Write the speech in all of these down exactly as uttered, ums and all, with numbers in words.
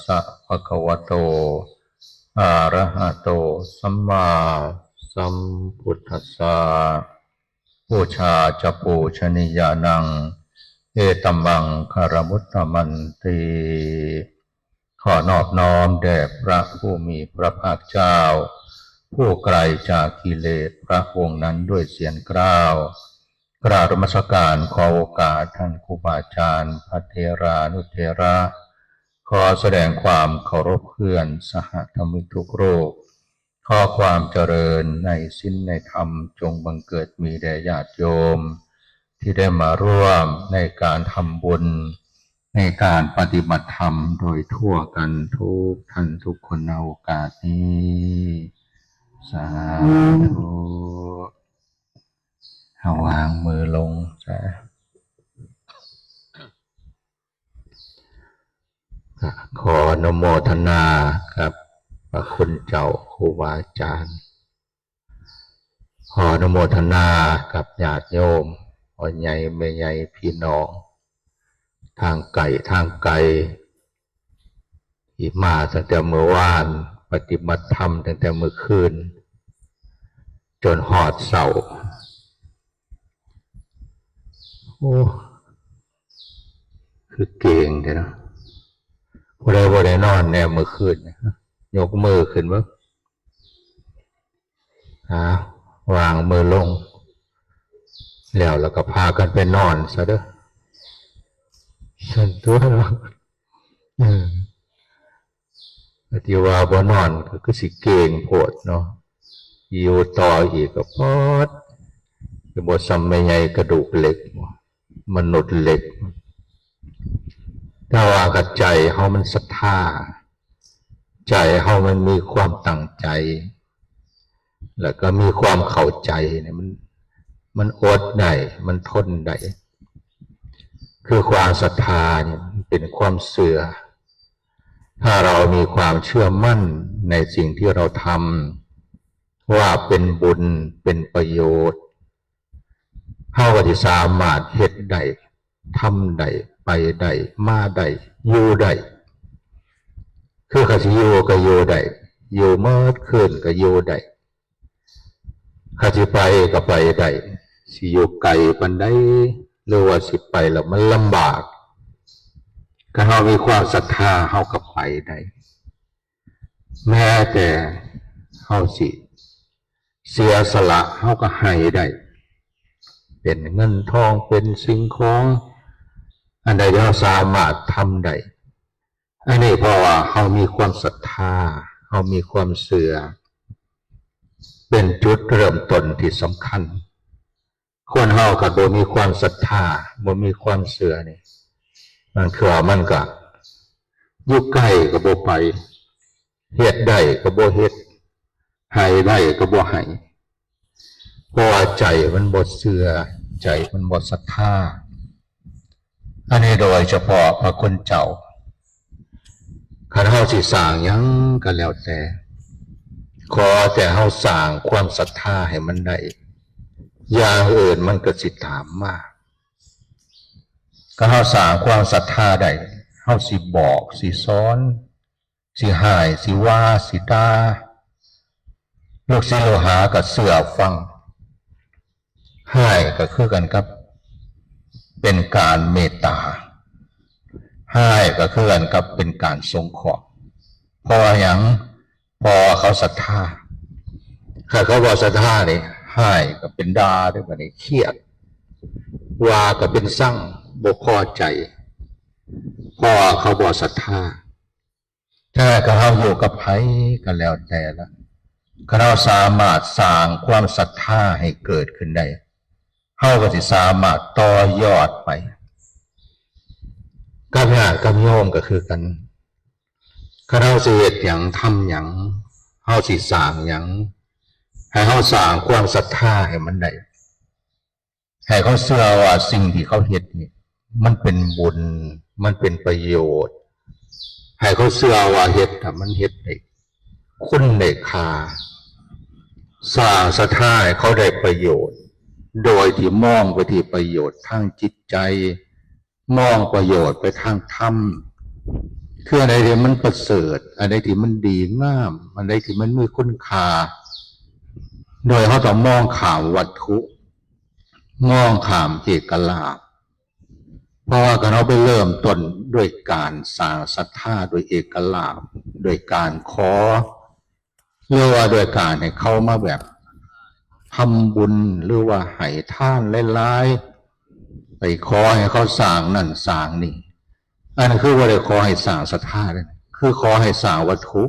สะ ภะคะวะโต อะระหะโต สัมมาสัมพุทธัสสะ ปูชาจะปูชนียานัง เอตมังคารมุตตมันติ ขอนอบน้อมแด่พระผู้มีพระภาคเจ้า ผู้ไกลจากกิเลสพระองค์นั้นด้วยเสียงกล้าว กราบนมัสการขอโอกาสท่านครูบาอาจารย์พระเถรานุเถระ ขอแสดงความเคารพเพื่อนสหธรรมิกทุกรูป ขอความเจริญในศีลในธรรมจงบังเกิดมีแด่ญาติโยม ที่ได้มาร่วมในการทำบุญ ในการปฏิบัติธรรมโดยทั่วกันทุกท่านทุกคนในโอกาสนี้ สาธุ เอาวางมือลงซะ ขออนุโมทนากับพระคุณเจ้าครูบาอาจารย์ ขออนุโมทนากับญาติโยม พ่อใหญ่แม่ใหญ่พี่น้อง ทางไกลทางไกล ที่มาตั้งแต่เมื่อวาน ปฏิบัติธรรมตั้งแต่เมื่อคืน จนฮอดเช้า โอ้ คือเก่งแท้เนาะ ผู้ใดบ่ได้นอนแน่เมื่อคืน ยกมือขึ้นเบิ่ง อ่าวางมือลง แล้ว แล้วก็พากันไปนอนซะเด้อ ซั่นตั๊วเนาะ เออ ที่ว่าบ่นอนก็คือสิเก่งโพดเนาะ อยู่ต่ออีกก็ปอด คือบ่ส่ำแม่ใหญ่กระดูกเหล็ก มนุษย์เหล็ก แต่ว่าก็ใจเฮามันศรัทธา ใจเฮามันมีความตั้งใจ แล้วก็มีความเข้าใจเนี่ย มัน มันอดได้ มันทนได้ คือความศรัทธาเนี่ย มันเป็นความเชื่อ ถ้าเรามีความเชื่อมั่นในสิ่งที่เราทำ ว่าเป็นบุญ เป็นประโยชน์ เฮาก็สิสามารถเฮ็ดได้ ทำได้ ไปได้ มาได้ อยู่ได้ คือคันสิอยู่ก็อยู่ได้ อยู่หมดคืนก็อยู่ได้ คันสิไปก็ไปได้ สิอยู่ไกลปานใด หรือว่าสิไปแล้วมันลำบาก คันเฮามีความศรัทธา เฮาก็ไปได้ แม้แต่เฮาสิเสียสละ เฮาก็ให้ได้ เป็นเงินทอง เป็นสิ่งของ อันใดที่เฮาสามารถทำได้ อันนี้เพราะว่าเฮามีความศรัทธา เฮามีความเชื่อ เป็นจุดเริ่มต้นที่สำคัญ คนเฮาคันบ่มีความศรัทธา บ่มีความเชื่อนี่ บางเทื่อมันก็อยู่ใกล้ก็บ่ไป เฮ็ดได้ก็บ่เฮ็ด ให้ได้ก็บ่ให้ เพราะว่าใจมันบ่เชื่อ ใจมันบ่ศรัทธา อันนี้โดยเฉพาะพระคุณเจ้า คันเฮาสิสร้างหยังก็แล้วแต่ ขอแต่เฮาสร้างความศรัทธาให้มันได้ อย่างอื่นมันก็สิตามมา คันเฮาสร้างความศรัทธาได้ เฮาสิบอก สิสอน สิฮ้าย สิว่า สิด่า ลูกศิษย์ลูกหาก็เชื่อฟัง ฮ้ายก็คือกันกับเป็นการเมตตา ฮ้ายก็คือกันกับเป็นการสงเคราะห์ เพราะว่าหยัง เพราะว่าเขาศรัทธา ถ้าเขาบ่ศรัทธานี่ ฮ้ายก็เป็นด่าเด้อ บัดนี้เครียด ว่าก็เป็นซัง บ่พอใจ เพราะว่าเขาบ่ศรัทธา ถ้าคันเฮาอยู่กับไผก็แล้วแต่ละ คันเฮาสามารถสร้างความศรัทธาให้เกิดขึ้นได้ เฮาก็สิสามารถต่อยอดไป กับญาติกับโยมก็คือกัน คันเฮาสิเฮ็ดหยัง ทำหยัง เฮาสิสร้างหยัง ให้เฮาสร้างความศรัทธาให้มันได้ ให้เขาเชื่อว่าสิ่งที่เขาเฮ็ดนี่ มันเป็นบุญ มันเป็นประโยชน์ ให้เขาเชื่อว่าเฮ็ดน่ะมันเฮ็ดได้คุณได้ค่า สร้างศรัทธาให้เขาได้ประโยชน์ โดยที่มองไปที่ประโยชน์ทางจิตใจ มองประโยชน์ไปทางธรรม คืออันใดที่มันประเสริฐ อันใดที่มันดีงาม อันใดที่มันมีคุณค่า โดยเฮาต้องมองข้ามวัตถุ มองข้ามเอกลาภ เพราะว่าคันเฮาไปเริ่มต้นด้วยการสร้างศรัทธาโดยเอกลาภ โดยการขอ หรือว่าโดยการให้เขามาแบบทำบุญ หรือว่าให้ทานหลายๆ ไปขอให้เขาสร้างนั่นสร้างนี่ อันนั้นคือบ่ได้ขอให้สร้างศรัทธาเด้ คือขอให้สร้างวัตถุ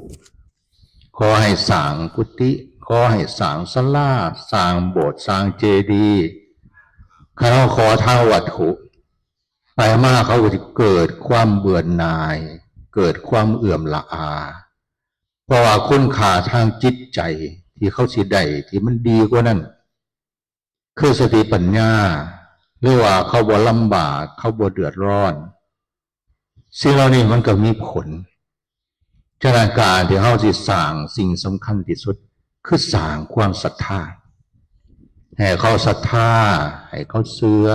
ขอให้สร้างกุฏิ ขอให้สร้างศาลา สร้างโบสถ์ สร้างเจดีย์ คันเฮาขอทางวัตถุ ไปมาเขาก็สิเกิดความเบื่อหน่าย เกิดความเอื่อมละอา เพราะว่าคุณค่าทางจิตใจที่เขาสิได้ที่มันดีกว่านั้น คือสติปัญญา หรือว่าเขาบ่ลำบาก เขาบ่เดือดร้อน สิ่งเหล่านี้มันก็มีผล ฉะนั้นการที่เฮาสิสร้างสิ่งสำคัญที่สุด คือสร้างความศรัทธา ให้เขาศรัทธา ให้เขาเชื่อ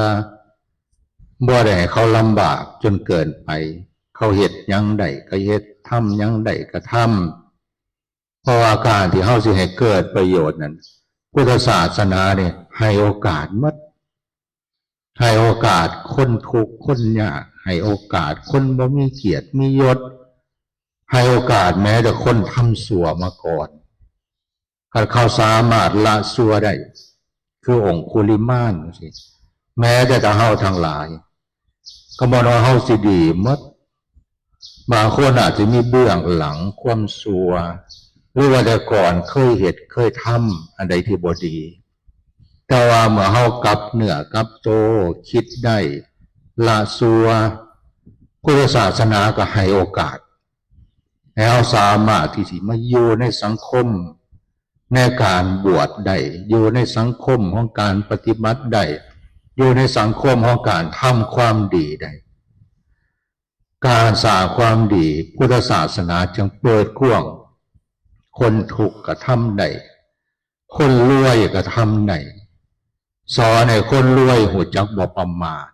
บ่ได้ให้เขาลำบากจนเกินไป เขาเฮ็ดหยังได้ก็เฮ็ด ทำหยังได้ก็ทำ เพราะว่าการที่เฮาสิให้เกิดประโยชน์นั้น พุทธศาสนานี่ให้โอกาสหมด ให้โอกาสคนทุกข์คนยาก ให้โอกาสคนบ่มีเกียรติมียศ ให้โอกาสแม้แต่คนทำชั่วมาก่อน คันเขาสามารถละชั่วได้ คือองคุลิมานจั่งซี้ แม้แต่เฮาทั้งหลาย ก็บ่แม่นว่าเฮาสิดีหมด บางคนอาจจะมีเบื้องหลังความชั่ว หรือว่าแต่ก่อนเคยเฮ็ดเคยทำอันใดที่บ่ดี แต่ว่าเมื่อเฮากลับเนื้อกลับโต คิดได้ ละชั่ว พุทธศาสนาก็ให้โอกาส ให้เฮาสามารถที่สิมาอยู่ในสังคม ในการบวชได้ อยู่ในสังคมของการปฏิบัติได้ อยู่ในสังคมของการทำความดีได้ การสร้างความดี พุทธศาสนาจึงเปิดกว้าง คนทุกข์ก็ทำได้ คนรวยก็ทำได้ สอนให้คนรวยรู้จักบ่ประมาท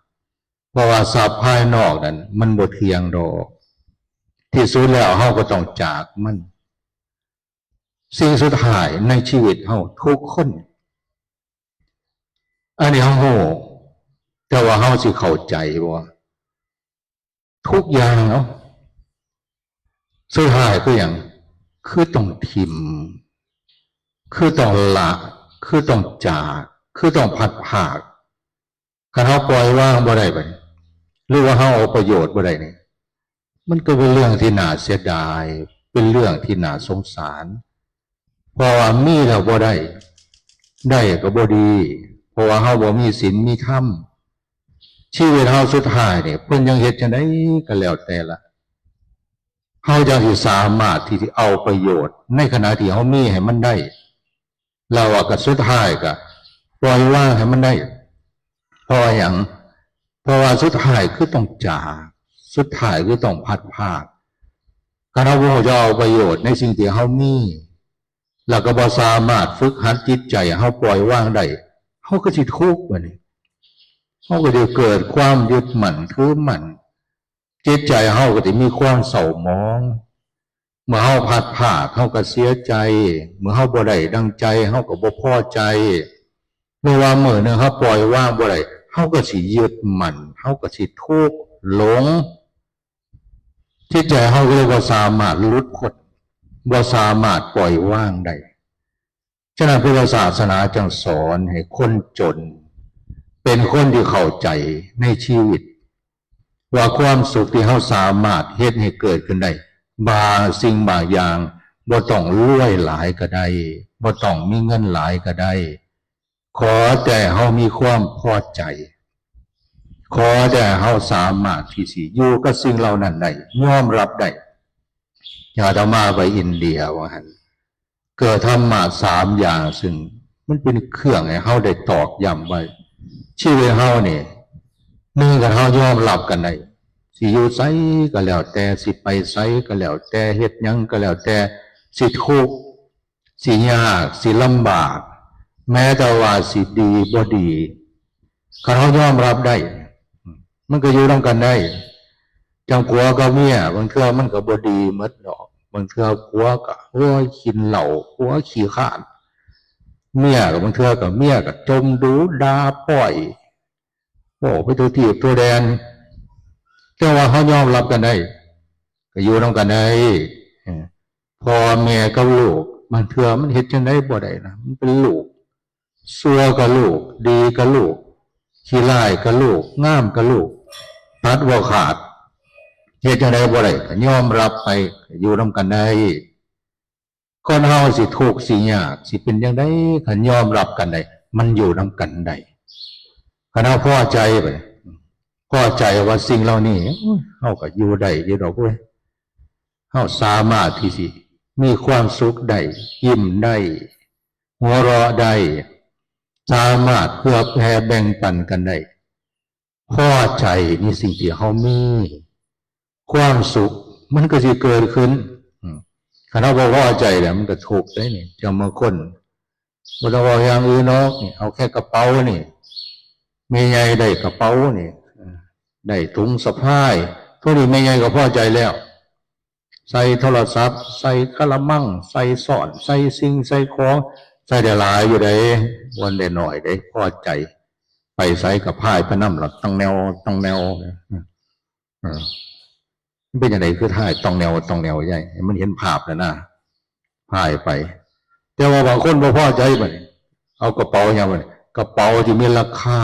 เพราะว่าทรัพย์ภายนอกนั้นมันบ่เที่ยงดอก ที่สุดแล้วเฮาก็ต้องจากมัน สิ่งสุดท้ายในชีวิตเฮาทุกคน อันนี้เฮารู้ แต่ว่าเฮาสิเข้าใจบ่ ทุกอย่างเนาะ สุดท้ายคือหยัง คือต้องถิ่ม คือต้องละ คือต้องจาก คือต้องพลัดพราก คันเฮาปล่อยวางบ่ได้บัดนี้ หรือว่าเฮาเอาประโยชน์บ่ได้นี่ มันก็เป็นเรื่องที่น่าเสียดาย เป็นเรื่องที่น่าสงสาร เพราะว่ามีแล้วบ่ได้ ได้ก็บ่ดี เพราะว่าเฮาบ่มีศีลมีธรรม ชีวิตเฮาสุดท้ายนี่ เพิ่นยังเฮ็ดจั่งใดก็แล้วแต่ละ เฮาจั่งสิสามารถที่สิเอาประโยชน์ในขณะที่เฮามีให้มันได้ แล้วก็สุดท้ายก็ปล่อยวางให้มันได้ เพราะว่าหยัง เพราะว่าสุดท้ายคือต้องจาก สุดท้ายคือต้องพลัดพราก คันเฮาบ่รู้จักเอาประโยชน์ในสิ่งที่เฮามี แล้วก็บ่สามารถฝึกหัดจิตใจเฮาปล่อยวางได้ เฮาก็สิทุกข์บัดนี้ เฮาก็สิเกิดความยึดมั่นถือมั่น จิตใจเฮาก็สิมีความเศร้าหมอง เมื่อเฮาพลัดพราก เฮาก็เสียใจ เมื่อเฮาบ่ได้ดังใจ เฮาก็บ่พอใจ หรือว่ามื้อหนึ่งเฮาปล่อยวางบ่ได้ เฮาก็สิยึดมั่น เฮาก็สิทุกข์หลง จิตใจเฮาก็เลยบ่สามารถหลุดพ้น บ่สามารถปล่อยวางได้ ฉะนั้นพุทธศาสนาจึงสอนให้คนจน เป็นคนที่เข้าใจในชีวิต ว่าความสุขที่เฮาสามารถเฮ็ดให้เกิดขึ้นได้ บางสิ่งบางอย่าง บ่ต้องรวยหลายก็ได้ บ่ต้องมีเงินหลายก็ได้ ขอแต่เฮามีความพอใจ ขอแต่เฮาสามารถที่สิอยู่กับสิ่งเหล่านั้นได้ ยอมรับได้ อย่างอาตมาไปอินเดียว่าหั่น เกิดธรรมะสามอย่าง ซึ่งมันเป็นเครื่องให้เฮาได้ตอกย้ำไว้ ชีวิตเฮานี่ หนึ่ง คันเฮายอมรับกันได้ สิอยู่ไสก็แล้วแต่ สิไปไสก็แล้วแต่ เฮ็ดหยังก็แล้วแต่ สิทุกข์ สิยาก สิลำบาก แม้แต่ว่าสิดีบ่ดี คันเฮายอมรับได้ มันก็อยู่นำกันได้ จั่งผัวกับเมีย บางเทื่อมันก็บ่ดีหมดดอก บางเทื่อผัวก็ โอ้ย กินเหล้า ผัวขี้คร้าน เมียก็บางเทื่อก็ เมียก็จ่มดูด่าป้อย โอ้ ไปทั่วทีปทั่วแดน แต่ว่าเฮายอมรับกันได้ ก็อยู่นำกันได้ เออ พ่อแม่กับลูก บางเทื่อมันเฮ็ดจั่งใดบ่ได้นะ มันเป็นลูก ชั่วกับลูก ดีกับลูก ขี้ร้ายกับลูก งามกับลูก ตัดบ่ขาด เฮ็ดจั่งใดบ่ได้ ก็ยอมรับไป อยู่นำกันได้ คนเฮาสิทุกข์สิยาก สิเป็นจั่งใด คันยอมรับกันได้ มันอยู่นำกันได้ คันเฮาพอใจไป พอใจว่าสิ่งเหล่านี้ โอ้ย เฮาก็อยู่ได้อยู่ดอกเว้ย เฮาสามารถที่สิมีความสุขได้ ยิ้มได้ หัวเราะได้ สามารถเผื่อแผ่แบ่งปันกันได้ พอใจในสิ่งที่เฮามี ความสุขมันก็สิเกิดขึ้น อืม คันเฮาบ่พอใจแล้วมันก็ทุกข์เด้นี่ จั่งบางคน บ่ต้องเว้าอย่างอื่นดอกนี่ เอาแค่กระเป๋านี่ แม่ใหญ่ได้กระเป๋านี่ เออ ได้ถุงสะพาย เท่านี้แม่ใหญ่ก็พอใจแล้ว ใส่โทรศัพท์ ใส่กะละมัง ใส่ซ้อน ใส่สิ่ง ใส่ของ ใส่ได้หลายอยู่เด้ บ่ได้น้อยเด้ พอใจ ไปไสก็พายไปนำล่ะ ต่องแนว ต่องแนว เออ มันเป็นจั่งใดคือพายต่องแนว ต่องแนวใหญ่ ให้มันเห็นภาพน่ะนะ พายไป แต่ว่าบางคนบ่พอใจบัดนี้ เอากระเป๋าหยังบัดนี้ กระเป๋าที่มีราคา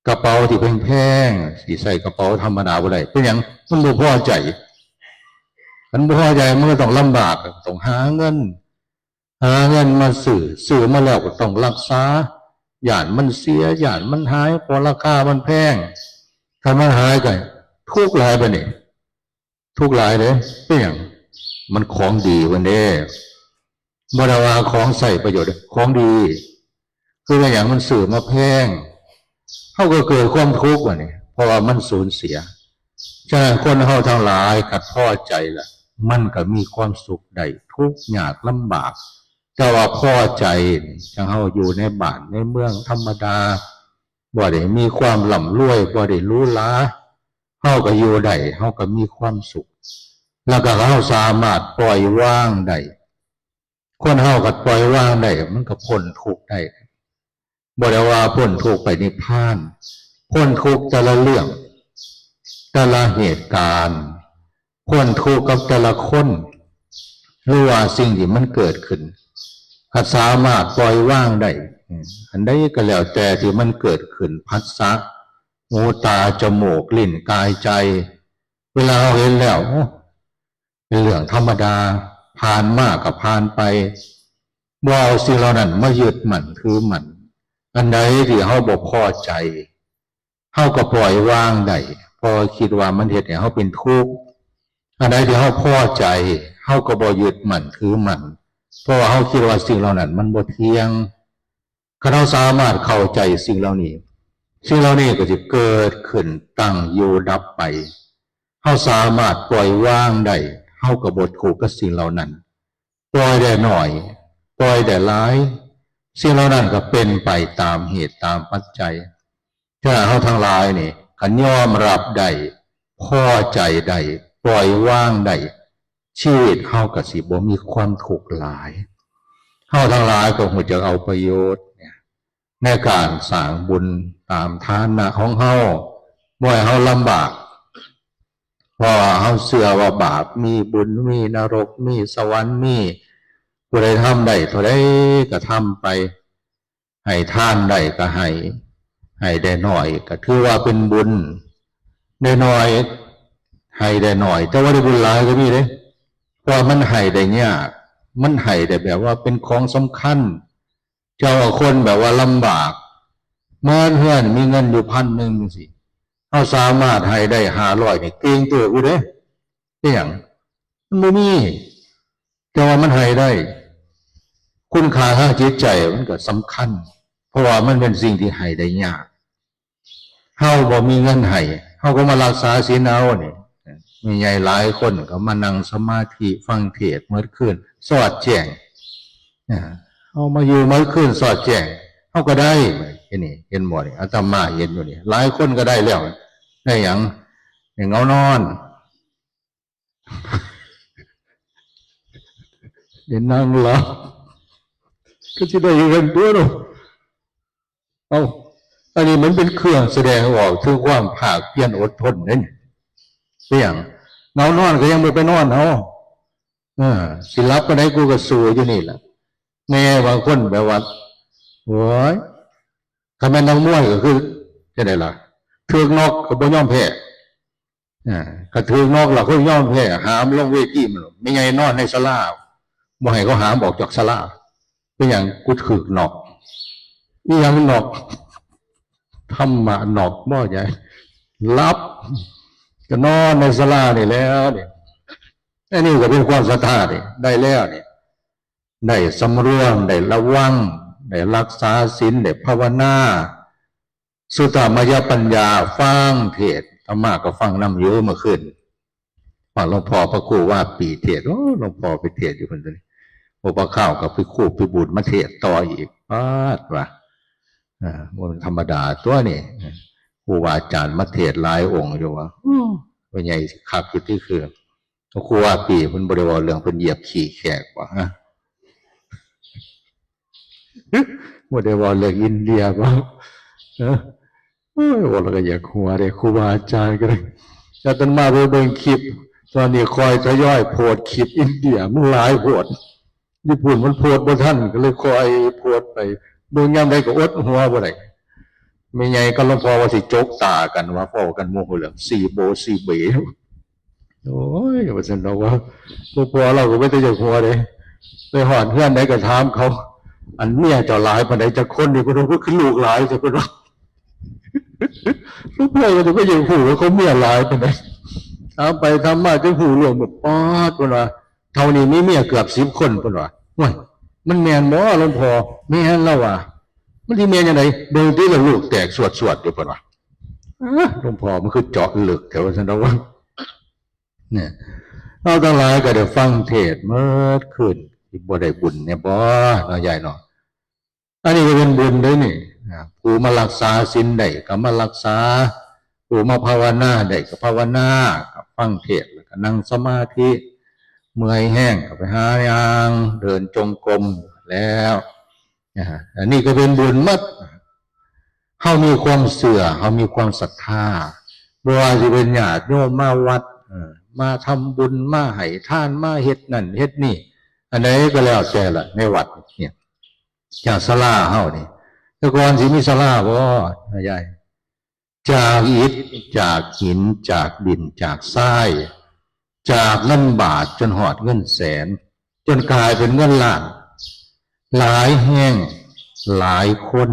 กระเป๋าที่แพงๆ สิใส่กระเป๋าธรรมดาบ่ได้ เป็นหยัง มันบ่พอใจ มันบ่พอใจ มันก็ต้องลำบาก ต้องหาเงิน หาเงินมาซื้อ ซื้อมาแล้วก็ต้องรักษา ย้านมันเสีย ย้านมันหาย เพราะราคามันแพง คันมันหายก็ทุกข์หลายบัดนี้ ทุกข์หลายเด้ เป็นหยัง มันของดีบัดนี้ บ่ได้ว่าของใช้ประโยชน์ ของดี คือว่าหยัง มันซื้อมาแพง เฮาก็เกิดความทุกข์บัดนี้ เพราะว่ามันสูญเสีย ฉะนั้นคนเฮาทั้งหลายคันพอใจละ มันก็มีความสุขได้ ทุกข์ยากลำบาก แต่ว่าพอใจนี่ จั่งเฮาอยู่ในบ้านในเมืองธรรมดา บ่ได้มีความร่ำรวย บ่ได้หรูหรา เฮาก็อยู่ได้ เฮาก็มีความสุข แล้วก็เฮาสามารถปล่อยวางได้ คนเฮาก็ปล่อยวางได้ มันก็พ้นทุกข์ได้ บ่ได้ว่าพ้นทุกข์ไปนิพพาน พ้นทุกข์แต่ละเรื่อง แต่ละเหตุการณ์ พ้นทุกข์กับแต่ละคน หรือว่าสิ่งที่มันเกิดขึ้น ก็สามารถปล่อยวางได้ อันใดก็แล้วแต่ที่มันเกิดขึ้น ผัสสะ หู ตา จมูก ลิ้น กาย ใจ เวลาเฮาเห็นแล้ว โอ้ เป็นเรื่องธรรมดา ผ่านมาก็ผ่านไป บ่เอาสิ่งเหล่านั้นมายึดมั่นถือมั่น อันใดที่เฮาบ่พอใจ เฮาก็ปล่อยวางได้ เพราะว่าคิดว่ามันเฮ็ดให้เฮาเป็นทุกข์ อันใดที่เฮาพอใจ เฮาก็บ่ยึดมั่นถือมั่น เพราะว่าเฮาคิดว่าสิ่งเหล่านั้นมันบ่เที่ยง คันเฮาสามารถเข้าใจสิ่งเหล่านี้ สิ่งเหล่านี้ก็สิเกิดขึ้น ตั้งอยู่ ดับไป เฮาสามารถปล่อยวางได้ เฮาก็บ่ทุกข์กับสิ่งเหล่านั้น ปล่อยได้น้อย ปล่อยได้หลาย สิ่งเหล่านั้นก็เป็นไปตามเหตุตามปัจจัย ถ้าเฮาทั้งหลายนี่ คันยอมรับได้ พอใจได้ ปล่อยวางได้ ชีวิตเฮาก็สิบ่มีความทุกข์หลาย เฮาทั้งหลายก็ฮู้จักเอาประโยชน์เนี่ย ในการสร้างบุญตามฐานะของเฮา บ่ให้เฮาลำบาก เพราะว่าเฮาเชื่อว่าบาปมี บุญมี นรกมี สวรรค์มี ผู้ใดทำได้เท่าใดก็ทำไป ให้ทานได้ก็ให้ ให้ได้น้อยก็ถือว่าเป็นบุญ ได้น้อย ให้ได้น้อย แต่ว่าได้บุญหลายก็มีเด้ เพราะว่ามันให้ได้ยาก มันให้ได้แบบว่าเป็นของสำคัญ เจ้าว่าคนแบบว่าลำบาก เหมือนเฮือนมีเงินอยู่พันหนึ่งจั่งซี้ เฮาสามารถให้ได้ห้าร้อยนี่เก่งเติบอยู่เด้ เป็นหยัง มันบ่มี แต่ว่ามันให้ได้ คุณค่าทางจิตใจมันก็สำคัญ เพราะว่ามันเป็นสิ่งที่ให้ได้ยาก เฮาบ่มีเงินให้ เฮาก็มารักษาศีลเอานี่ แม่ใหญ่หลายคนก็มานั่งสมาธิฟังเทศน์เมิดคืน สอดแจ้ง อ่า เฮามาอยู่เมิดคืนสอดแจ้ง เฮาก็ได้ เห็นนี่ เห็นบ่นี่ อาตมาเห็นอยู่นี่ หลายคนก็ได้แล้ว ได้หยัง อย่างเงานอน เดี๋ยวนั่งหลับ ก็จะได้เงินตัวเนาะ เอา อันนี้มันเป็นเครื่องแสดงออกถึงความภาคเพียรอดทนเนี่ย เป็นอย่าง เงานอนก็ยังไม่ไปนอนเอา เออ สิหลับก็ได้ กูก็สู้อยู่นี่แหละ แม่บางคนแบบว่า โอ้ย ถ้าแม่นนักมวยก็คือ จะได้ล่ะ ถืกน็อกก็บ่ยอมแพ้ อ่า ก็ถืกน็อกล่ะ ก็ยอมแพ้ หามลงเวทีมัน ไม่ไงนอนในศาลา บ่ให้เขาหามออกจากศาลา เป็นอย่าง กูถืกน็อก อีหยังน็อก ธรรมะน็อกบ่ใหญ่ หลับ ก็นอนในศาลานี่แล้วเนี่ย อันนี้ก็เป็นความศรัทธาเนี่ย ได้แล้วเนี่ย ได้สำรวม ได้ระวัง ได้รักษาศีล ได้ภาวนา สุตตมยปัญญา ฟังเทศน์ ธรรมะก็ฟังนำอยู่เมื่อคืน ฟังหลวงพ่อพระครูว่าปีเทศน์ โอ้ หลวงพ่อไปเทศน์อยู่คนเดียว โอ้ พระข้าวกับไปครูไปบุญมาเทศน์ต่ออีก ปาดว่ะ อ่า บ่ธรรมดาตัวนี่ ครูบาอาจารย์มาเทศน์หลายองค์อยู่ว่า อืม เป็นไงสิคักอยู่ที่คือ ครูว่าปีเพิ่นบ่ได้เว้าเรื่องเพิ่นเหยียบขี้แขกบ่ ฮะ บ่ได้เว้าเรื่องอินเดียบ่ เออ โอ้ย เว้าแล้วก็อยากหัวเด้ ครูบาอาจารย์ก็ได้ อาตมาไปเบิ่งคลิป ตอนนี้คอยทยอยโพสต์คลิปอินเดีย มันหลายโพด ญี่ปุ่นมันโพสต์บ่ทัน ก็เลยคอยโพสต์ไป เบิ่งยามใดก็อดหัวบ่ได้ แม่ใหญ่กับหลวงพ่อว่าสิจกตากัน ว่าเว้ากันโมโหเรื่อง สี่โบสี่เบ โอ้ย ว่าซั่นดอกว่า หลวงพ่อเราก็บ่ได้อยากหัวเด้ ไปฮอดเฮือนใดก็ถามเขา อันเมียเจ้าหลายปานใดจักคนนี่ เพิ่นว่า คือลูกหลาย แต่เพิ่นว่า หลวงพ่อก็จะบ่อยากฮู้ว่าเขาเมียหลายปานใด ถามไปถามมาจังฮู้เรื่องหมด ป๊าด เพิ่นว่า เท่านี้มีเมียเกือบสิบคน เพิ่นว่า โอ้ย มันแม่นบ่หลวงพ่อ แม่นแล้วว่ะ มันสิแม่นจังได เบิ่งติละลูกแตกสวดๆอยู่ เพิ่นว่า เอ้อ หลวงพ่อมันคือเจาะลึกแท้ ว่าซั่นดอกว่า เนี่ย เราทั้งหลายก็ได้ฟังเทศน์เมื่อคืน สิบ่ได้บุญแน่บ่เนาะ ยายเนาะ อันนี้ก็เป็นบุญเด้อนี่ นะ ผู้มารักษาศีลได้ก็มารักษา ผู้มาภาวนาได้ก็ภาวนา ก็ฟังเทศน์ แล้วก็นั่งสมาธิ เมื่อยแฮงก็ไปหาย่าง เดินจงกรมแล้ว นะฮะ อันนี้ก็เป็นบุญหมด เฮามีความเชื่อ เฮามีความศรัทธา บ่ว่าสิเป็นญาติโยมมาวัด เอ่อ มาทำบุญ มาให้ทาน มาเฮ็ดนั่นเฮ็ดนี่ อันใดก็แล้วแต่ละ ในวัดเนี่ย จากศาลาเฮานี่ แต่ก่อนสิมีศาลาบ่ ยาย จากอิฐ จากหิน จากดิน จากทราย จากเงินบาทจนฮอดเงินแสน จนกลายเป็นเงินล้าน หลายแห่ง หลายคน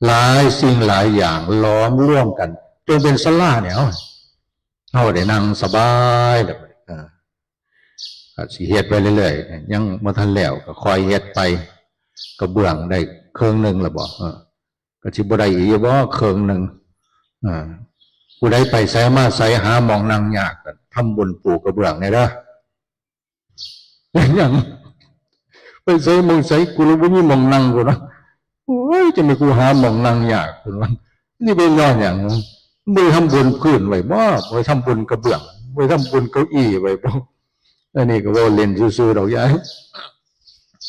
หลายสิ่งหลายอย่างหลอมรวมกัน จนเป็นศาลาเนี่ย เฮา เฮาได้นั่งสบายแล้ว เออ ก็สิเฮ็ดไปเรื่อยๆ ยังบ่ทันแล้ว ก็ค่อยเฮ็ดไป กระเบื้องได้เคิ่งหนึ่งแล้วบ่ เออ ก็สิบ่ได้อีกบ่เคิ่งหนึ่ง อ่า ผู้ใดไปไสมาไสหาหม่องนั่งยาก ก็ทำบุญปูกระเบื้องแหน่เด้อ เป็นหยัง ไปไสหม่องไส กูเลยบ่มีหม่องนั่ง กูนะ โอ้ย จะให้กูหาหม่องนั่งยาก กูว่า นี่เป็นย้อนหยัง บ่ได้ทำบุญพื้นไว้บ่ บ่ได้ทำบุญกระเบื้อง บ่ได้ทำบุญเก้าอี้ไว้บ่ อันนี้ก็เว้าเล่นซื่อๆดอกยาย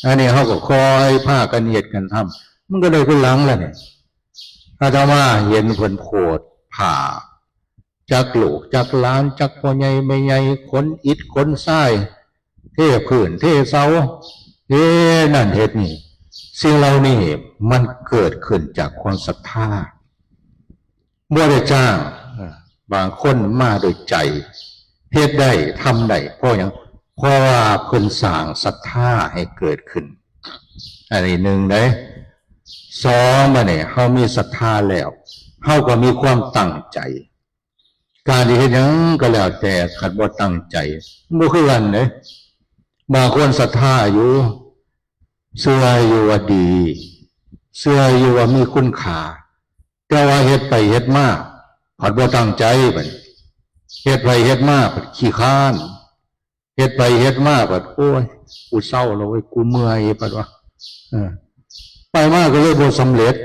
อันนี้เฮาก็คอยพากันเฮ็ดกันทำ มันก็ได้คือหลังแล้วนี่ อาตมาเห็นเพิ่นโพดผ้า จักลูกจักหลาน จักพ่อใหญ่แม่ใหญ่ ขนอิฐขนทราย เทพื้นเทเสา เฮ็ดนั่นเฮ็ดนี่ สิ่งเหล่านี้มันเกิดขึ้นจากความศรัทธา บ่ได้จ้าง เอ่อ บางคนมาโดยใจ เฮ็ดได้ ทำได้ เพราะหยัง เพราะว่าเพิ่นสร้างศรัทธาให้เกิดขึ้น อันนี้หนึ่งเด้ สอง บัดนี้เฮามีศรัทธาแล้ว เฮาก็มีความตั้งใจ การที่เฮ็ดหยังก็แล้วแต่ คันบ่ตั้งใจ บ่คือกันเด้ บางคนศรัทธาอยู่ เชื่ออยู่ว่าดี เชื่ออยู่ว่ามีคุณค่า แต่ว่าเฮ็ดไปเฮ็ดมา ผัดบ่ตั้งใจบัดนี้ เฮ็ดไปเฮ็ดมาผัดขี้คร้าน เฮ็ดไปเฮ็ดมาผัด โอ้ย กูเซาแล้วเว้ย กูเมื่อย ผัดว่า เออ ไปมาก็เลยบ่สำเร็จ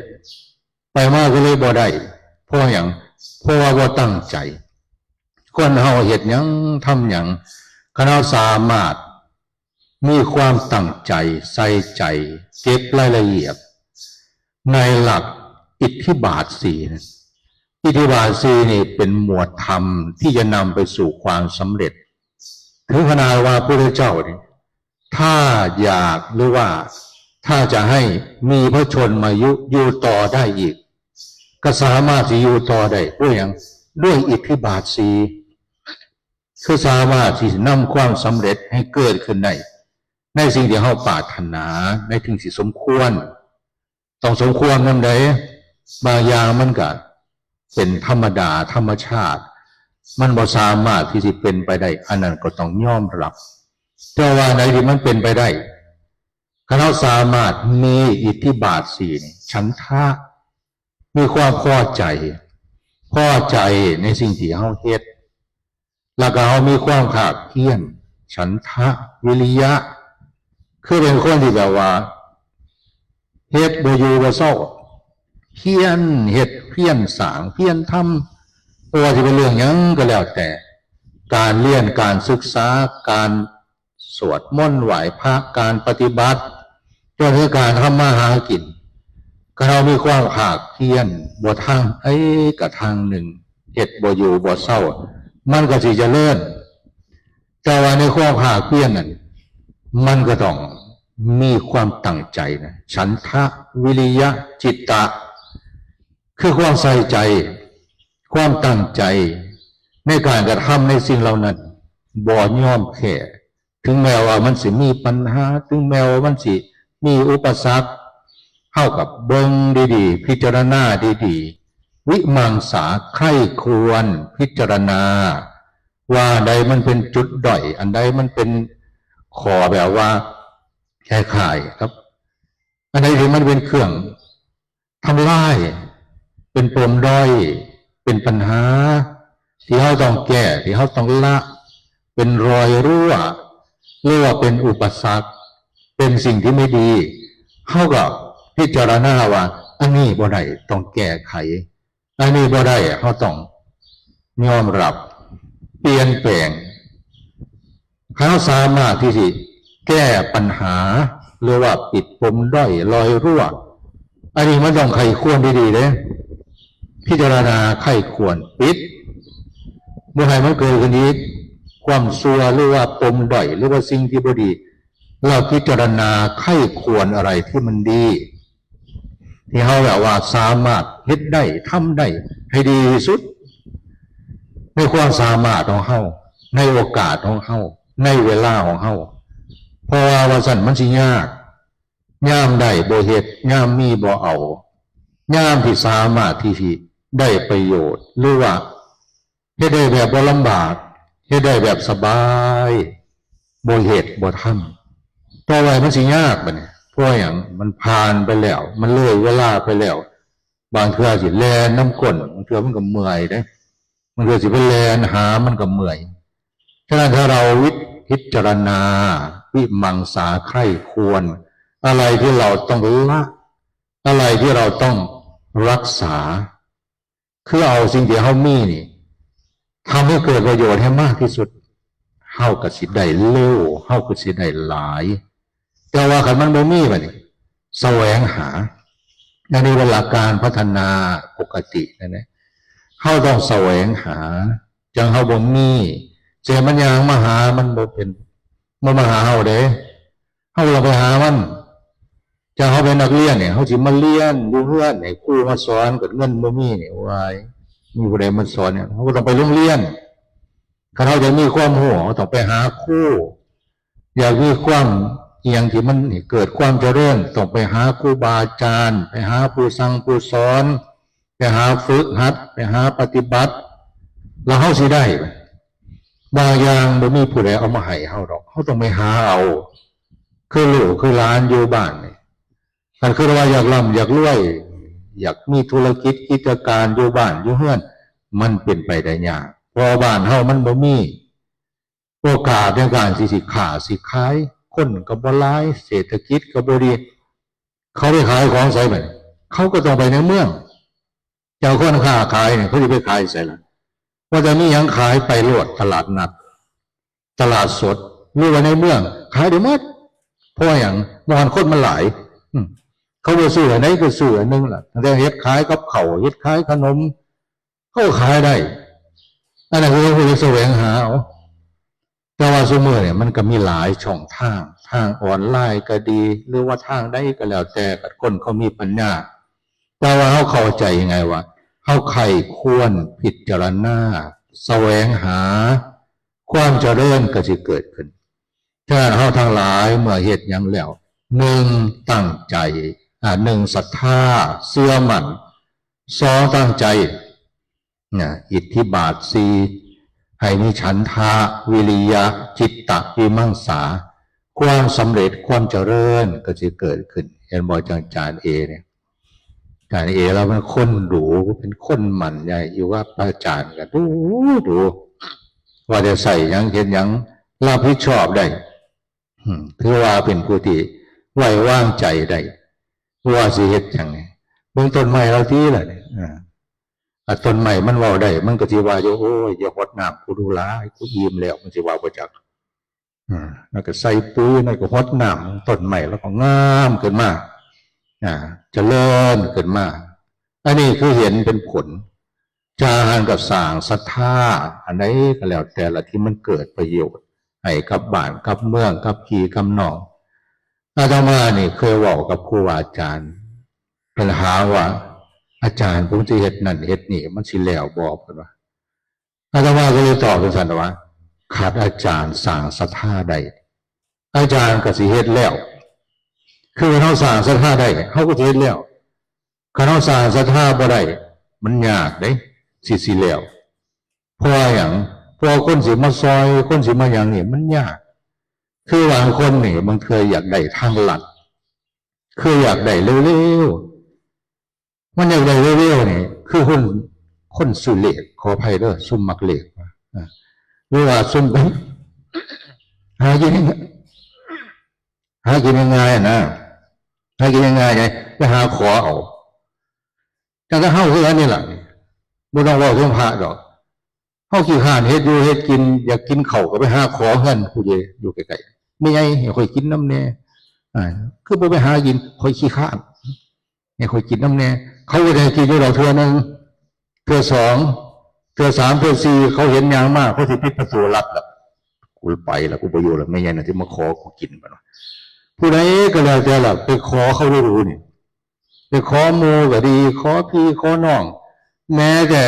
ไปมาก็เลยบ่ได้ เพราะหยัง เพราะว่าบ่ตั้งใจ คนเฮาเฮ็ดหยังทำหยัง คันเฮาสามารถมีความตั้งใจ ใส่ใจ เก็บรายละเอียด ในหลักอิทธิบาทสี่นะ อิทธิบาทสี่นี่เป็นหมวดธรรมที่จะนำไปสู่ความสำเร็จ ถึงขนาดว่าพระพุทธเจ้านี่ ถ้าอยากหรือว่าถ้าจะให้มีพระชนมายุอยู่ต่อได้อีก ก็สามารถที่อยู่ต่อได้ด้วยอย่าง ด้วยอิทธิบาทสี่ คือสามารถที่นำความสำเร็จให้เกิดขึ้นได้ ในสิ่งที่เฮาปรารถนา ในสิ่งที่สมควร ต้องสมควรนำใด บางอย่างมันก็เป็นธรรมดาธรรมชาติ มันบ่สามารถที่จะเป็นไปได้ อันนั้นก็ต้องยอมรับ แต่ว่าในที่มันเป็นไปได้ คันเฮาสามารถมีอิทธิบาทสี่นี่ ฉันทะ มีความพอใจ พอใจในสิ่งที่เฮาเฮ็ด แล้วก็เฮามีความภาคเพียร ฉันทะ วิริยะ คือเป็นคนที่แบบว่า เฮ็ดบ่อยู่บ่เซา เพียรเฮ็ด เพียรสร้าง เพียรทำ บ่ว่าสิเป็นเรื่องหยังก็แล้วแต่ การเรียน การศึกษา การสวดมนต์ไหว้พระ การปฏิบัติ จนถึงการทำมาหากิน คันเฮามีความภาคเพียร บ่ทางใดก็ทางหนึ่ง เฮ็ดบ่อยู่บ่เซา มันก็สิเจริญ แต่ว่าในความภาคเพียรนั่น มันก็ต้องมีความตั้งใจนะ ฉันทะ วิริยะ จิตตะ คือความใส่ใจ ความตั้งใจ ในการกระทำในสิ่งเหล่านั้น บ่ยอมแพ้ ถึงแม้ว่ามันสิมีปัญหา ถึงแม้ว่ามันสิมีอุปสรรค เฮาก็เบิ่งดีๆ พิจารณาดีๆ วิมังสา ใคร่ครวญ พิจารณา ว่าอันใดมันเป็นจุดด้อย อันใดมันเป็นข้อแบบว่าคล้ายๆ ครับ อันใดที่มันเป็นเครื่องทำลาย เป็นปมด้อย เป็นปัญหา ที่เฮาต้องแก้ ที่เฮาต้องละ เป็นรอยรั่ว หรือว่าเป็นอุปสรรค เป็นสิ่งที่ไม่ดี เฮาก็พิจารณาว่า อันนี้บ่ได้ ต้องแก้ไข อันนี้บ่ได้ เฮาต้องยอมรับ เปลี่ยนแปลง เฮาสามารถที่สิแก้ปัญหา หรือว่าปิดปมด้อยรอยรั่ว อันนี้มันต้องใคร่ครวญดีๆ เด้ พิจารณาใคร่ครวญปิด บ่ให้มันเกิดขึ้นอีก ความชั่วหรือว่าปมด้อย หรือว่าสิ่งที่บ่ดี เราพิจารณาใคร่ครวญอะไรที่มันดี ที่เฮาแบบว่าสามารถเฮ็ดได้ ทำได้ ให้ดีที่สุด ในความสามารถของเฮา ในโอกาสของเฮา ในเวลาของเฮา เพราะว่าว่าซั่นมันสิยาก ยามได้บ่เฮ็ด ยามมีบ่เอา ยามที่สามารถที่สิได้ประโยชน์ หรือว่าเฮ็ดได้แบบบ่ลำบาก เฮ็ดได้แบบสบาย บ่เฮ็ดบ่ทำ ต่อไปมันสิยากบัดนี้ เพราะหยัง มันผ่านไปแล้ว มันเลยเวลาไปแล้ว บางเทื่อสิแล่นนำก้น บางเทื่อมันก็เมื่อยเด้ บางเทื่อสิไปแล่นหามันก็เมื่อย ฉะนั้นถ้าเราวิพิจารณา วิมังสาใคร่ครวญ อะไรที่เราต้องละ อะไรที่เราต้องรักษา คือเอาสิ่งที่เฮามีนี่ ทำให้เกิดประโยชน์ให้มากที่สุด เฮาก็สิได้เร็ว เฮาก็สิได้หลาย แต่ว่าคันมันบ่มีบัดนี้ แสวงหา อันนี้เป็นหลักการพัฒนาปกตินั่นแหละ เฮาต้องแสวงหา จั่งเฮาบ่มี เสียมันย่างมาหา มันบ่เป็น บ่มาหาเฮาเด้ เฮาต้องไปหามัน จั่งเฮาเป็นนักเรียนเนี่ย เฮาสิมาเรียนอยู่เฮือนให้ครูมาสอน ก็เงินบ่มีเนี่ย โอ้ย มีผู้ใดมาสอนเนี่ย เฮาก็ต้องไปโรงเรียน คันเฮาอยากมีความรู้ เฮาต้องไปหาครู อยากมีความอิหยังที่มันให้เกิดความเจริญ ต้องไปหาครูบาอาจารย์ ไปหาผู้สั่งผู้สอน ไปหาฝึกหัด ไปหาปฏิบัติ แล้วเฮาสิได้ บางอย่างบ่มีผู้ใดเอามาให้เฮาดอก เฮาต้องไปหาเอา คือลูกคือหลานอยู่บ้านนี่ คันคิดว่าอยากร่ำอยากรวย อยากมีธุรกิจกิจการอยู่บ้านอยู่เฮือน มันเป็นไปได้ยาก เพราะว่าบ้านเฮามันบ่มีโอกาสในการสิ สิค้าสิขาย คนก็บ่หลาย เศรษฐกิจก็บ่ดี เขาไปขายของไสบัดนี้ เขาก็ต้องไปในเมือง เจ้าคนค้าขายเนี่ย เขาสิไปขายไสล่ะ ว่าจะมีหยังขายไปโลดตลาดนัด ตลาดสด หรือว่าในเมือง ขายได้หมด เพราะหยัง มอนคนมันหลาย อืม เขาบ่ซื้ออันใดก็ซื้ออันหนึ่งล่ะ แต่เฮ็ดขายกับข้าว เฮ็ดขายขนม เขาขายได้ อันนั้นคือเขาเรียกแสวงหาเอา แต่ว่าซุมื้อเนี่ยมันก็มีหลายช่องทาง ทางออนไลน์ก็ดี หรือว่าทางใดก็แล้วแต่ กับคนเขามีปัญญา แต่ว่าเขาเข้าใจยังไงว่า เขาใคร่ครวญพิจารณา แสวงหา ความเจริญก็สิเกิดขึ้น ฉะนั้นเฮาทั้งหลายเมื่อเฮ็ดหยังแล้ว หนึ่งตั้งใจ อ่า หนึ่งศรัทธา เชื่อมั่น สองตั้งใจ นะ อิทธิบาทสี่ ให้มีฉันทะ วิริยะ จิตตะ วิมังสา ความสำเร็จ ความเจริญก็จะเกิดขึ้น เห็นบ่ อาจารย์เอเนี่ย อาจารย์เอเราเป็นคนดู เป็นคนมั่นใหญ่ อยู่กับพระอาจารย์ก็ดู ดู ว่าจะใส่หยัง เฮ็ดหยัง รับผิดชอบได้ อืม ถือว่าเป็นผู้ที่ไว้วางใจได้ ว่าสิเฮ็ดหยังนี่ เบิ่งต้นไม้เราติล่ะนี่ อ่า อ่ะ ต้นไม้มันเว้าได้ มันก็สิว่าอยู่ โอ้ย อย่าหดน้ำกูดูหลาย กูอิ่มแล้ว มันสิว่าบ่จัก อ่า แล้วก็ใส่ปุ๋ย แล้วก็หดน้ำต้นไม้ แล้วก็งามขึ้นมา อ่า เจริญขึ้นมา อันนี้คือเห็นเป็นผล จากนั้นก็สร้างศรัทธา อันใดก็แล้วแต่ละที่มันเกิดประโยชน์ ให้กับบ้านกับเมือง กับพี่กับน้อง อาตมานี่เคยเว้ากับครูบาอาจารย์ เพิ่นหาว่า อาจารย์ ผมสิเฮ็ดนั่นเฮ็ดนี่ มันสิแล้วบ่ เพิ่นว่า อาตมาก็เลยตอบจั่งซั้นว่า คันอาจารย์สร้างศรัทธาได้ อาจารย์ก็สิเฮ็ดแล้ว คือเฮาสร้างศรัทธาได้ เฮาก็สิเฮ็ดแล้ว คันเฮาสร้างศรัทธาบ่ได้ มันยากเด้ สิ สิแล้ว เพราะว่าหยัง เพราะว่าคนสิมาซอย คนสิมาหยังนี่ มันยาก คือบางคนนี่ บางเทื่ออยากได้ทางลัด คืออยากได้เร็วๆ มันอยากได้เร็วๆ นี่ คือคน คนซื้อเลข ขออภัยเด้อ ซุมมักเลข อ่า หรือว่าซุม หากิน หากินง่ายๆ นะ หากินง่ายๆ ไง ไปหาขอเอา แต่ถ้าเฮาคืออันนี้ล่ะ บ่ต้องเว้าถึงพระดอก เฮาขี้คร้านเฮ็ดอยู่เฮ็ดกิน อยากกินข้าวก็ไปหาขอเฮือนผู้ใดอยู่ใกล้ๆ แม่ใหญ่ ให้ข้อยกินนำแหน่ อ่า คือบ่ไปหากิน ข้อยขี้คร้าน ให้ข้อยกินนำแหน่ เขาก็จะให้กินอยู่ดอกเทื่อหนึ่ง เทื่อสอง เทื่อสาม เทื่อสี่ เขาเห็นย่างมา เขาสิปิดประตูลับล่ะ กูไปละ กูบ่อยู่ละ แม่ใหญ่น่ะสิมาขอกูกินบัดว่า ผู้ใดก็แล้วแต่ล่ะ ไปขอเขาดูๆ นี่ ไปขอหมู่ก็ดี ขอพี่ขอน้อง แม้แต่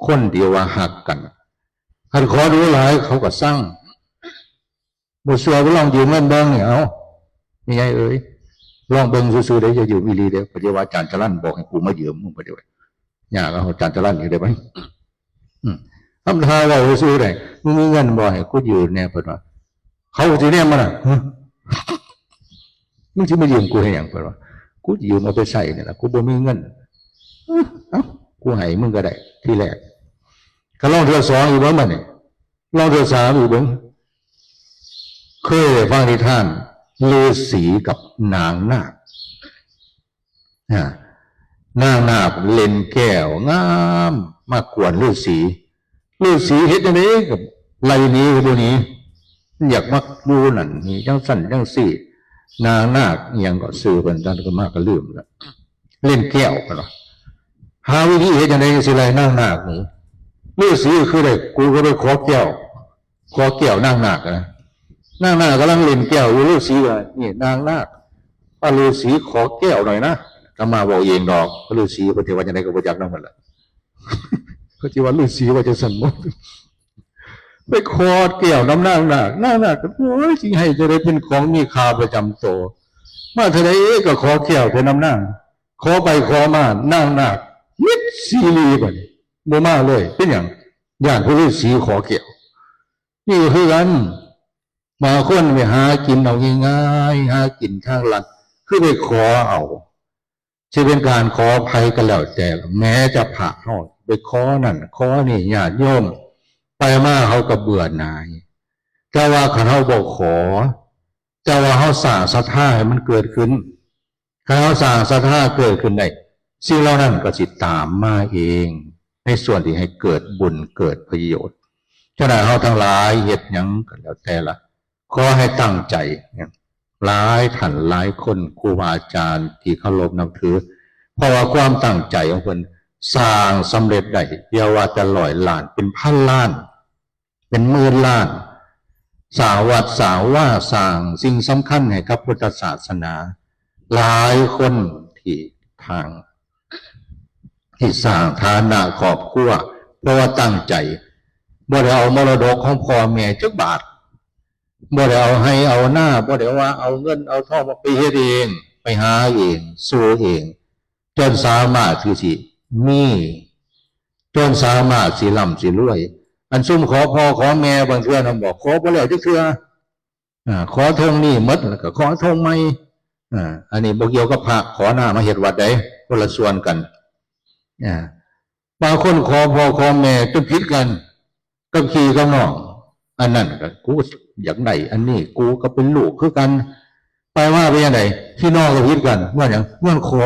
คนที่ว่าฮักกัน คันขอดูหลายเขาก็ซัง บ่เชื่อไปลองยืมเงินเบิ่งนี่ เอ้า แม่ใหญ่เอ๋ย ลองเบิ่งซื่อๆ เด้อ อย่ายืมอีหลีเด้อ ปฏิว่าอาจารย์จรัญบอกให้กูมายืม มึงปฏิว่า ยากเอาอาจารย์จรัญอยู่ได้ไหม อืม ทำท่าเว้าซื่อๆ ได้ มึงมีเงินบ่ ให้กูยืมแหน่ เพิ่นว่า เขาสิแนมมาน่ะ ฮะ มึงสิมายืมกูเฮ็ดหยัง เพิ่นว่า กูยืมเอาไปใช้นี่ล่ะ กูบ่มีเงิน เอ้า กูให้มึงก็ได้ ทีแรก ก็ลองเทื่อสองอีกเบิ่งบัดนี้ ลองเทื่อสามอีกเบิ่ง เคยได้ฟังนิทานฤาษีกับนางนาค อ่า นางนาคเล่นแก้วงาม มากวนฤาษี ฤาษีเฮ็ดจั่งใดก็ไล่หนีก็บ่หนี มันอยากมาอยู่นั่นนี่ จั่งซั้นจั่งซี้ นางนาคอิหยังก็ชื่อเพิ่น ท่านก็มาก็ลืมละ เล่นแก้วเพิ่นว่า หาวิธีเฮ็ดจั่งใดสิไล่นางนาคหนี ฤาษีคือได้ กูก็ไปขอแก้ว ขอแก้วนางนาคนะ นางนาคกำลังเล่นแก้วอยู่ ฤาษีว่า นี่นางนาค ป้าฤาษีขอแก้วหน่อยนะ อาตมาเว้าเองดอก ฤาษีเพิ่นสิว่าจั่งใดก็บ่จักนำเพิ่นล่ะ เขาสิว่าฤาษีว่าจั่งซั้นบ่ ไปขอแก้วนำนางนาค นางนาคก็ โอ้ย สิให้จั่งใด เป็นของมีค่าประจำตัว มาเทื่อใดก็ขอแก้วแต่นำนาง ขอไปขอมา นางนาคมิดซีรีบัดนี้ บ่มาเลย เป็นหยัง ย้านผู้ฤาษีขอแก้ว นี่ก็คือกัน บางคนไปหากินเอาง่ายๆ หากินทางลัด คือไปขอเอา สิเป็นการขอไผก็แล้วแต่ แม้จะพระเฮา ไปขอนั่น ขอนี่ ญาติโยม ไปมาเขาก็เบื่อหน่าย แต่ว่าคันเฮาบ่ขอ แต่ว่าเฮาสร้างศรัทธาให้มันเกิดขึ้น คันเฮาสร้างศรัทธาเกิดขึ้นได้ สิ่งเหล่านั้นก็สิตามมาเอง ในส่วนที่ให้เกิดบุญเกิดประโยชน์ ฉะนั้นเฮาทั้งหลายเฮ็ดหยังก็แล้วแต่ละ ขอให้ตั้งใจ หลายท่านหลายคน ครูบาอาจารย์ที่เคารพนับถือ เพราะว่าความตั้งใจของเพิ่นสร้างสำเร็จได้ อย่าว่าแต่ร้อยล้าน เป็นพันล้าน เป็นหมื่นล้าน สร้างวัดสร้างวา สร้างสิ่งสำคัญให้กับพุทธศาสนา หลายคนที่ทาง ที่สร้างฐานะครอบครัว เพราะว่าตั้งใจ บ่ได้เอามรดกของพ่อแม่จักบาท บ่ได้เอาไฮ่เอานา บ่ได้ว่าเอาเงินเอาทองมาไปเฮ็ดเอง ไปหาเอง สู้เอง จนสามารถที่สิมี จนสามารถสิร่ำสิรวย อันซุมขอพ่อขอแม่บางเทื่อนะบอกขอบ่แล้วจักเทื่อ อ่า ขอทงนี่หมดแล้วก็ขอทงใหม่ อ่า อันนี้บ่เกี่ยวกับพระ ขอหน้ามาเฮ็ดวัดใด คนละส่วนกัน อ่า บางคนขอพ่อขอแม่จนผิดกัน กับพี่กับน้อง อันนั้นก็กูอยากได้ อันนี้กูก็เป็นลูกคือกัน ไปว่าไปยังไง พี่น้องก็ผิดกัน ว่าอย่าง ว่าขอ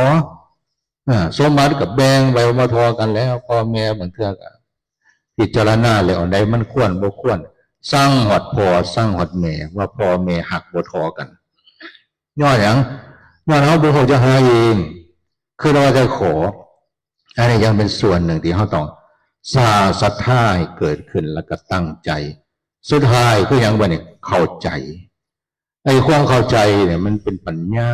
อ่า สมบัติกับแบ่งไปมาทอกันแล้ว พ่อแม่บางเทื่อก็พิจารณาแล้วอันใดมันควรบ่ควร สั่งฮอดพ่อสั่งฮอดแม่ ว่าพ่อแม่ฮักบ่ทอกัน ย้อนหยัง ย้อนเฮาบ่ฮู้จะหาเอง คือเราจะขอ อันนี้ยังเป็นส่วนหนึ่งที่เฮาต้องสร้างศรัทธาให้เกิดขึ้นแล้วก็ตั้งใจ สุดท้ายคือหยังบัดนี้ เข้าใจ ไอ้ความเข้าใจเนี่ยมันเป็นปัญญา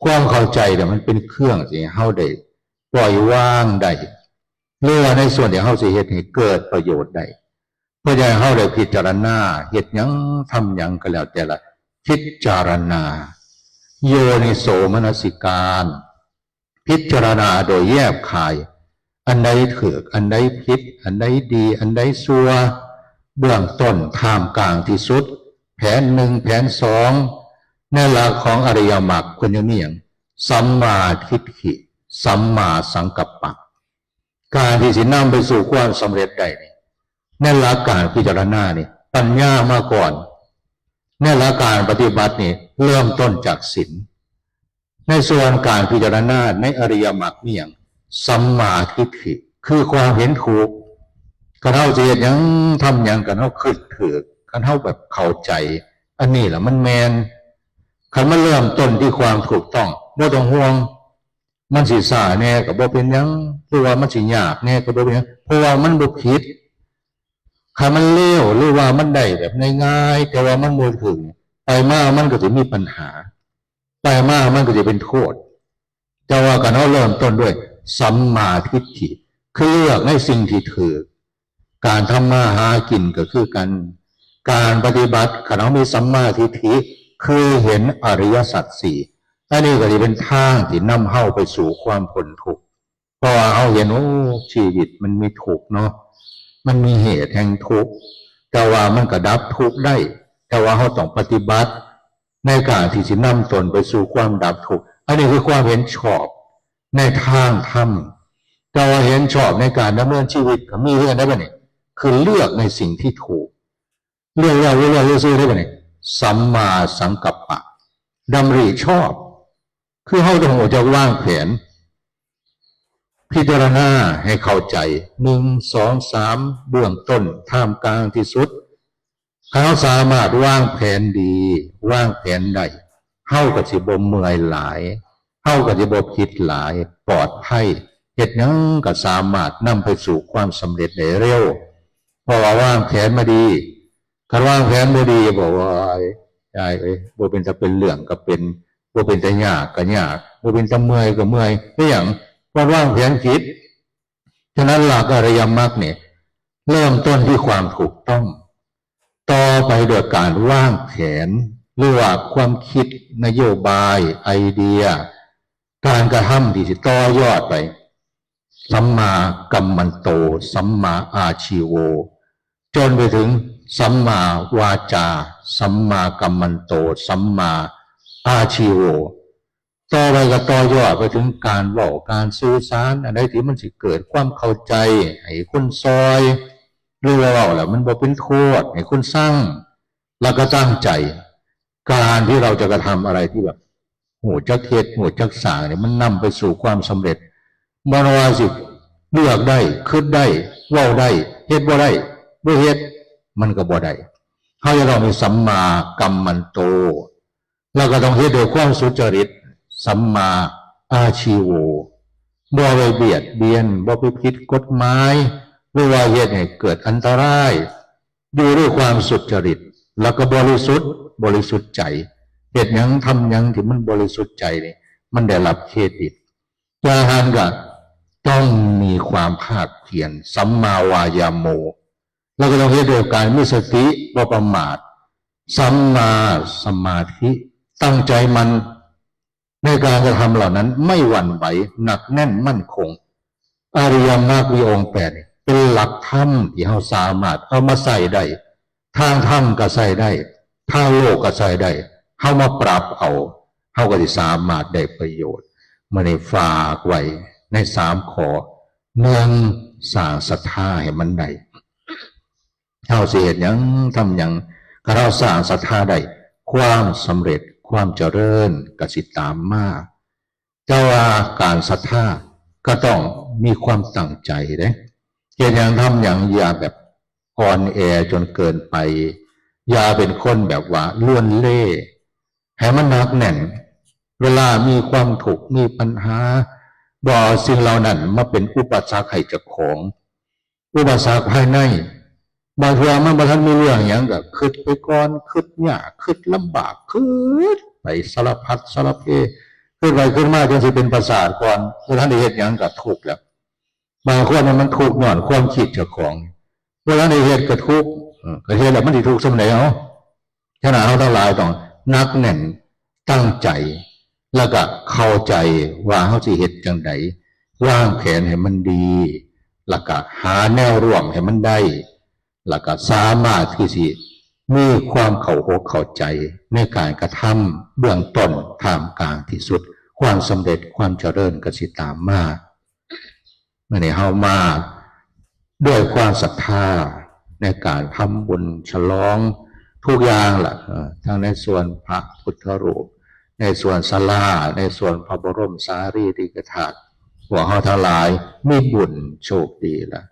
ความเข้าใจเนี่ยมันเป็นเครื่องที่เฮาได้ปล่อยวางได้ หรือว่าในส่วนที่เฮาสิเฮ็ดให้เกิดประโยชน์ได้ เพราะฉะนั้นเฮาได้พิจารณา เฮ็ดหยังทำหยังก็แล้วแต่ละ พิจารณา โยนิโสมนสิการ พิจารณาโดยแยบคาย อันใดถูก อันใดผิด อันใดดี อันใดชั่ว เบื้องต้น ท่ามกลาง ที่สุด แผนหนึ่ง แผนสอง ในหลักของอริยมรรคเพิ่นยังมีหยัง สัมมาทิฏฐิ สัมมาสังกัปปะ การที่สินำไปสู่ความสำเร็จได้นี่ ในหลักการพิจารณานี่ ปัญญามาก่อน ในหลักการปฏิบัตินี่ เริ่มต้นจากศีล ในส่วนการพิจารณาในอริยมรรคมีหยัง สัมมาทิฏฐิ คือความเห็นถูก คันเฮาสิเฮ็ดหยังทำหยัง คันเฮาคิดถูก คันเฮาแบบเข้าใจ อันนี้แหละมันแม่น คันมันเริ่มต้นที่ความถูกต้อง บ่ต้องห่วง มันสิช้าแหน่ก็บ่เป็นหยัง หรือว่ามันสิยากแหน่ก็บ่เป็นหยัง เพราะว่ามันบ่ผิด คันมันเลว หรือว่ามันได้แบบง่ายๆ แต่ว่ามันบ่ถูก ไปมามันก็สิมีปัญหา ไปมามันก็สิเป็นโทษ แต่ว่าคันเฮาเริ่มต้นด้วยสัมมาทิฏฐิ คือเลือกในสิ่งที่ถูก การทำมาหากินก็คือกัน การปฏิบัติ คันเฮามีสัมมาทิฏฐิ คือเห็นอริยสัจสี่ อันนี้ก็สิเป็นทางที่นำเฮาไปสู่ความพ้นทุกข์ เพราะว่าเฮาเห็น โอ้ ชีวิตมันมีทุกข์เนาะ มันมีเหตุแห่งทุกข์ แต่ว่ามันก็ดับทุกข์ได้ แต่ว่าเฮาต้องปฏิบัติในการที่สินำตนไปสู่ความดับทุกข์ อันนี้คือความเห็นชอบในทางธรรม แต่ว่าเห็นชอบในการดำเนินชีวิตก็มีคือกันได้บัดนี้ คือเลือกในสิ่งที่ถูก เลือกแล้วเลือกซื่อๆได้บัดนี้ สัมมาสังกัปปะ ดำริชอบ คือเฮาต้องรู้จักวางแผน พิจารณาให้เข้าใจ หนึ่ง สอง สาม เบื้องต้น ท่ามกลาง ที่สุด ถ้าเฮาสามารถวางแผนดี วางแผนได้ เฮาก็สิบ่เมื่อยหลาย เฮาก็สิบ่ผิดหลาย ปลอดภัย เฮ็ดหยังก็สามารถนำไปสู่ความสำเร็จได้เร็ว เพราะว่าวางแผนมาดี คันวางแผนบ่ดี บอกว่า "อ้าย ยายเอ้ย บ่เป็นตาเป็นเรื่องก็เป็น บ่เป็นตายากก็ยาก บ่เป็นตาเมื่อยก็เมื่อย" เป็นหยัง เพราะวางแผนผิด ฉะนั้นหลักอริยมรรคเนี่ย เริ่มต้นที่ความถูกต้อง ต่อไปโดยการวางแผน หรือว่าความคิด นโยบาย ไอเดีย การกระทำที่สิต่อยอดไป สัมมากัมมันโต สัมมาอาชีโว จนไปถึงสัมมาวาจา สัมมากัมมันโต สัมมาอาชีโว ต่อไปก็ต่อยอดไปถึงการเว้า การสื่อสาร อันใดที่มันสิเกิดความเข้าใจให้คนซอย หรือว่าเว้าแล้วมันบ่เป็นโทษให้คนฟัง แล้วก็ตั้งใจ การที่เราจะกระทำอะไรที่แบบ ฮู้จักเฮ็ด ฮู้จักสร้างเนี่ย มันนำไปสู่ความสำเร็จ บ่ว่าสิ เลือกได้ คิดได้ เว้าได้ เฮ็ดบ่ได้ บ่เฮ็ด มันก็บ่ได้ เฮาจะต้องมีสัมมากัมมันโต แล้วก็ต้องเฮ็ดด้วยความสุจริต สัมมาอาชีโว บ่ไปเบียดเบียน บ่ไปผิดกฎหมาย หรือว่าเฮ็ดให้เกิดอันตราย อยู่ด้วยความสุจริต แล้วก็บริสุทธิ์ บริสุทธิ์ใจ เฮ็ดหยังทำหยังที่มันบริสุทธิ์ใจนี่ มันได้รับเครดิต จากนั้นก็ต้องมีความภาคเพียร สัมมาวายาโม แล้วก็ต้องเฮ็ดด้วยการมีสติ บ่ประมาท สัมมาสมาธิ ตั้งใจมั่นในการกระทำเหล่านั้น ไม่หวั่นไหว หนักแน่นมั่นคง อริยมรรคมีองค์แปดนี่เป็นหลักธรรมที่เฮาสามารถเอามาใช้ได้ ทางธรรมก็ใช้ได้ ทางโลกก็ใช้ได้ เฮามาปรับเอา เฮาก็สิสามารถได้ประโยชน์ มื้อนี้ฝากไว้ในสามข้อ หนึ่ง สร้างศรัทธาให้มันได้ เฮาสิเฮ็ดหยังทำหยัง คันเฮาสร้างศรัทธาได้ ความสำเร็จ ความเจริญก็สิตามมา แต่ว่าการศรัทธาก็ต้องมีความตั้งใจเด้ เฮ็ดหยังทำหยังอย่าแบบอ่อนแอจนเกินไป อย่าเป็นคนแบบว่าเลื่อนเล่ ให้มันหนักแน่น เวลามีความทุกข์ มีปัญหา บ่เอาสิ่งเหล่านั้นมาเป็นอุปสรรคให้เจ้าของ อุปสรรคภายใน บางเทื่อมันบ่ทันมีเรื่องหยังก็คิดไปก่อน คิดยาก คิดลำบาก คิดไปสารพัดสารเพ คิดไปคิดมาจนสิเป็นประสาทก่อน บ่ทันได้เฮ็ดหยังก็ทุกข์แล้ว บางคนน่ะมันทุกข์ย้อนความคิดเจ้าของ บ่ทันได้เฮ็ดก็ทุกข์ เออ ก็เฮ็ดแล้วมันสิทุกข์ส่ำใด๋ เอ้า ฉะนั้นเฮาทั้งหลายต้องหนักแน่น ตั้งใจ แล้วก็เข้าใจว่าเฮาสิเฮ็ดจั่งใด วางแผนให้มันดี แล้วก็หาแนวร่วมให้มันได้ แล้วก็สามารถที่สิมีความเข้าอกเข้าใจในการกระทำเบื้องต้น ท่ามกลางที่สุด ความสำเร็จ ความเจริญก็สิตามมา มื้อนี้เฮามาด้วยความศรัทธาในการทำบุญฉลองทุกอย่างล่ะ เอ่อ ทั้งในส่วนพระพุทธรูป ในส่วนศาลา ในส่วนพระบรมสารีริกธาตุ พวกเฮาทั้งหลายมีบุญโชคดีล่ะ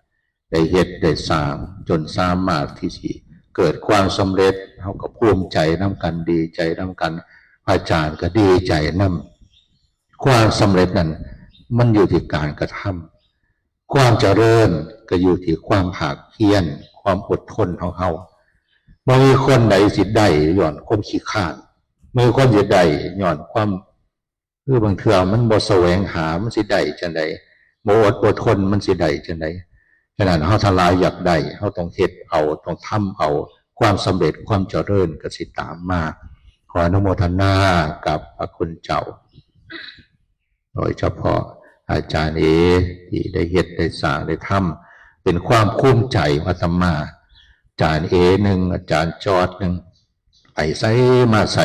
ได้เฮ็ดได้สร้างจนสามารถที่สิเกิดความสำเร็จ เฮาก็ภูมิใจนำกัน ดีใจนำกัน พระอาจารย์ก็ดีใจนำ ความสำเร็จนั้นมันอยู่ที่การกระทำ ความเจริญก็อยู่ที่ความภาคเพียร ความอดทนของเฮา บ่มีคนใดสิได้ย้อนความขี้คร้าน บ่มีคนสิได้ย้อนความ คือบางเทื่อมันบ่แสวงหา มันสิได้จั่งใด บ่อดบ่ทน มันสิได้จั่งใด ฉะนั้นเฮาทั้งหลายอยากได้ เฮาต้องเฮ็ดเอา ต้องทำเอา ความสำเร็จ ความเจริญก็สิตามมา ขออนุโมทนากับพระคุณเจ้า โดยเฉพาะอาจารย์เอ ที่ได้เฮ็ดได้สร้างได้ทำ เป็นความภูมิใจของอาตมา อาจารย์เอหนึ่ง อาจารย์จอร์จหนึ่ง ไปไสมาไส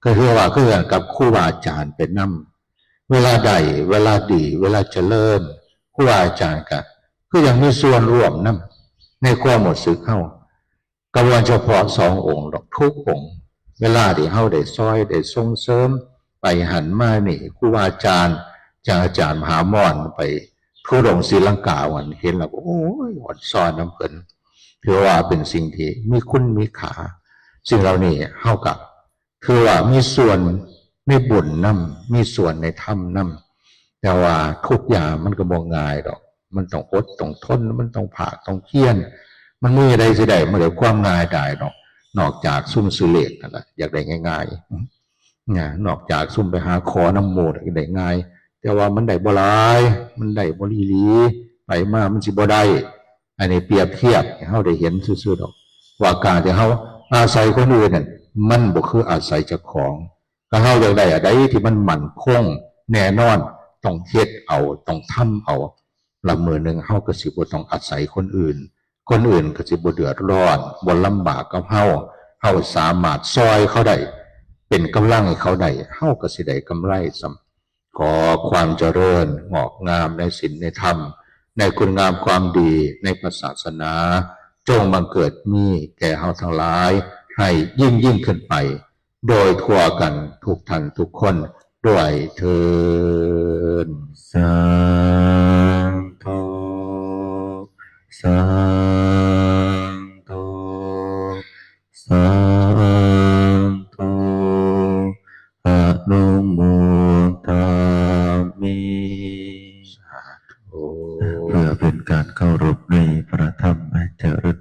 ก็คือว่าคือกันกับครูบาอาจารย์ไปนำ เวลาได้ เวลาดี เวลาเจริญ ครูบาอาจารย์ก็คือยังมีส่วนร่วมนำในความรู้สึกเฮา ก็บ่เฉพาะสององค์ดอก ทุกองค์ เวลาที่เฮาได้ซ่อยได้ส่งเสริม ไปหั้นมานี่ ครูบาอาจารย์ อย่างอาจารย์มหามอนไปทุดงค์ศรีลังกาวัน เห็นแล้วก็ โอ้ย อ่อนซ้อนนำเพิ่น ถือว่าเป็นสิ่งที่มีคุณมีค่า สิ่งเหล่านี้เฮาก็ถือว่ามีส่วนในบุญนำ มีส่วนในธรรมนำ แต่ว่าทุกอย่างมันก็บ่ง่ายดอก มันต้องอดต้องทน มันต้องภาคต้องเพียร มันมีใดสิได้มาด้วยความง่ายดายดอก นอกจากซุมซื้อเลขนั่นล่ะ อยากได้ง่ายๆ นะ นอกจากซุมไปหาขอนำหมู่น่ะได้ง่าย แต่ว่ามันได้บ่หลาย มันได้บ่อีหลี ไปมามันสิบ่ได้ อันนี้เปรียบเทียบให้เฮาได้เห็นซื่อๆดอก ว่าการที่เฮาอาศัยคนอื่นนั่น มันบ่คืออาศัยเจ้าของ ถ้าเฮาอยากได้อันใดที่มันมั่นคงแน่นอน ต้องเฮ็ดเอา ต้องทำเอา ละมื้อหนึ่งเฮาก็สิบ่ต้องอาศัยคนอื่น คนอื่นก็สิบ่เดือดร้อน บ่ลำบากกับเฮา เฮาสามารถซ่อยเขาได้ เป็นกำลังให้เขาได้ เฮาก็สิได้กำไรส่ำ ขอความเจริญงอกงามในศีลในธรรม ในคุณงามความดี ในพระศาสนา จงบังเกิดมีแก่เฮาทั้งหลาย ให้ยิ่งยิ่งขึ้นไป โดยทั่วกันทุกท่านทุกคนด้วยเทอญ สาธุ สาธุ สาธุ อนุโมทามิ สาธุ เพื่อเป็นการเคารพในพระธรรม ให้เจริญ